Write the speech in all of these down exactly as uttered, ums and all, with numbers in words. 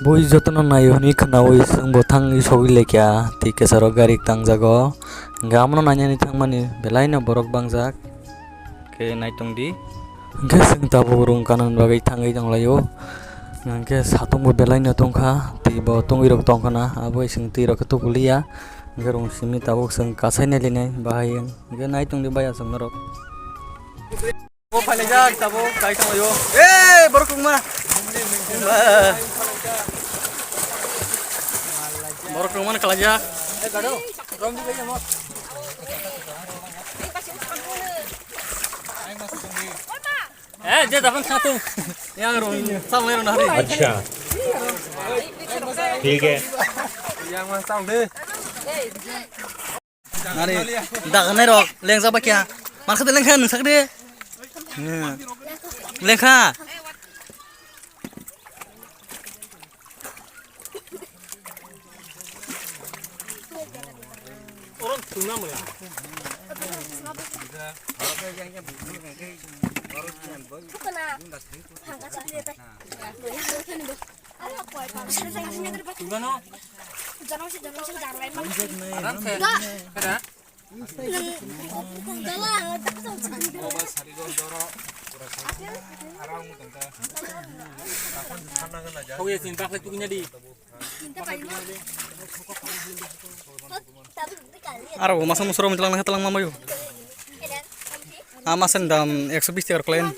Bui jotono naio hwnwi khwnaui chwngbo thangwi sogwi laikha, tei kwcharo gari tangjago. Hwnkhe amono nainani thangmani belaino borok bangjak. Khe naitongdi. Hwnkhe chwng tabuk rung kanani bagwi thangwi tonglaio. Hwnkhe satung bo belaino tongkha, tei bo tongwi rok tongkhana, abo chwng twi rok khe tukuliya. Hwnkhe rung simi tabuk chwng kasai nailinai bahai wng. Hwnkhe naitongdi baya chwng norok. O phailajak tabuk kai tonglaio. Eh, borok tongma. Borok tongmani kalaijak. Eh, je dapan satu. Yang rong, sama yang rong hari. Acha. Thik hai. Yang mas tau de. Nari, daganai rok, lengja ba kya? Mar kha de lengkha, nwng sak de. Lengkha. Aro bo masa musoro mitlang na tlang mamayo. Ah, masa ni dam ekso bis taka khlain.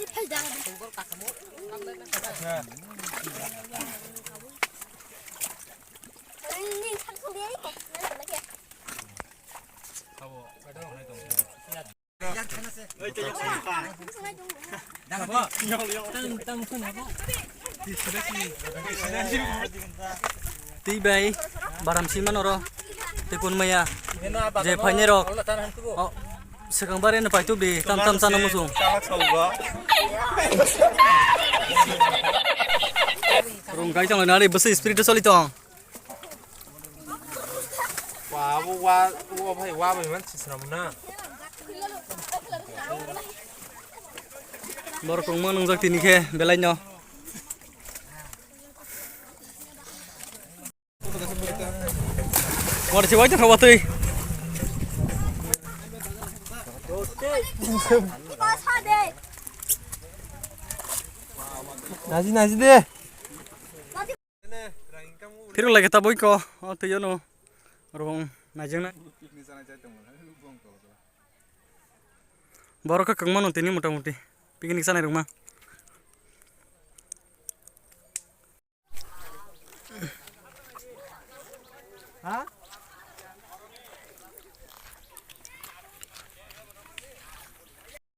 Twi bai baram si mano ro, tei kun maya je phainai rok. O, swkang bare no paitubdi, tam tam chana muchung. Rung kai tong nari bwswi spirit choli tong. Wa, wa, wa, wa, bhai, wa, bhai, man, sisra muna. Borok rungma nungjak tini khe belai no. War si wai tong watwi. Naji, naji de. Phirok lai khe ta boi ko, o twi ano rung naijak nai. Borok khe kwbangma no tini mota moti picnic chanai rwma. Ha?